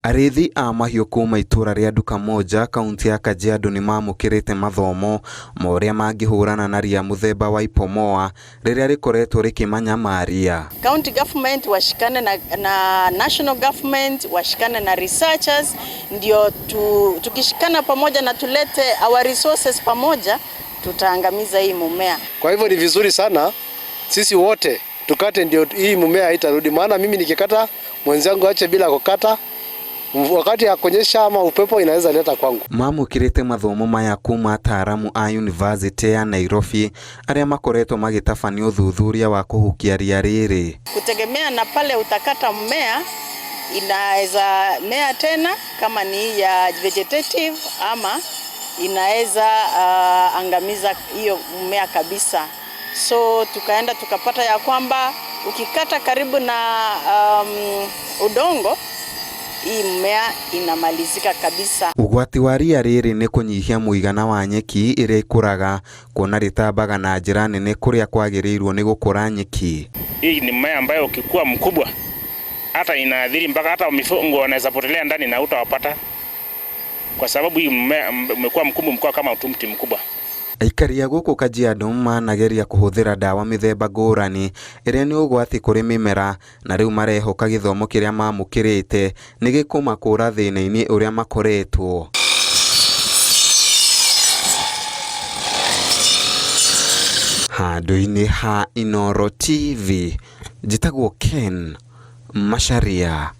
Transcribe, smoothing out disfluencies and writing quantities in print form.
Arĩithi a mahiũ kuma itũra rĩa Dukamoja kauntĩ ya Kajiado nĩmamũkĩrĩte mathomo ma ũrĩa mangĩhũrana na ria mũthemba wa Ipomoa rĩrĩa rĩkoretwo rĩkĩmanyamaria. County government washikane na national government washikane na researchers, ndio tukishikana pamoja na tulete our resources pamoja, tutaangamiza hii mumea. Kwa hivyo ni vizuri sana sisi wote tukate, ndio hii mumea haitarudi. Maana mimi nikikata, mwenzangu ache bila kukata, wakati ya kunyesha ama upepo inaweza leta kwangu. Mamũkĩrĩte mathomo maya kuma ataaramu a University ya Nairobi arĩa makoretwo magĩtabania ũthuthuria wa kũhukia ria rĩrĩ. Kutegemea na pale utakata mmea, inaweza mea tena kama ni ya vegetative ama inaweza angamiza hiyo mmea kabisa. So tukaenda tukapata ya kwamba ukikata karibu na udongo, hii mmea inamalizika kabisa. Ũgwati wa ria rĩrĩ nĩ kũnyihia mũigana wa nyeki ĩrĩa ĩkũraga, kuona rĩtambaga na njĩra nene kũrĩa kwagĩrĩirwo nĩ gũkũra nyeki. Hii ni mmea ambayo ukikua mkubwa hata inaathiri mpaka hata mifugo wanaweza potelea ndani na hutawapata, kwa sababu hii mmea umekuwa mkubwa, umekuwa kama mti mkubwa. Aikari a gũkũ Kajiado manageria kũhũthĩra ndawa mĩthemba ngũrani ĩrĩa nĩ ũgwati kũrĩ mĩmera, na rĩu marehoka gĩthomo kĩrĩa mamũkĩrĩte nĩ gĩkũmakũra thĩna-inĩ ũrĩa makoretwo. Handũ-inĩ ha Inooro TV, njĩtagwo Ken Macharia.